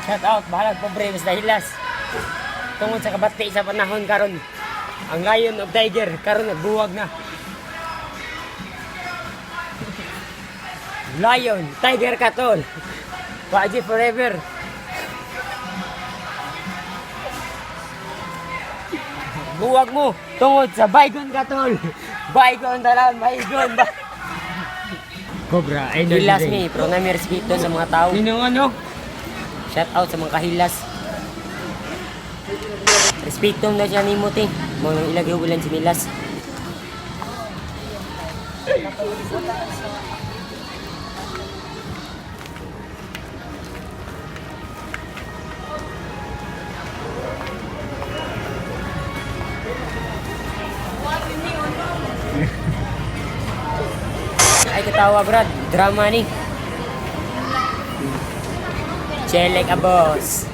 Shout out, bahalag pobre basta hilas. Tungod sa kabati sa panahon karon. Ang lion ug tiger karon nagbuwag na. Lion, tiger katol. Waji forever. Buwag mo tungod sa baygon katol. Baygon talan, baygon ba. Cobra Energy Hilas Drink. mi, pero na may respeto sa mga tao. Sino ano? Shout out sa mga kahilas. Respeto na siya nimo te. Mo nang ilagay ulan si Nilas. Ay katawa, Brad, drama ni. Chill like a boss.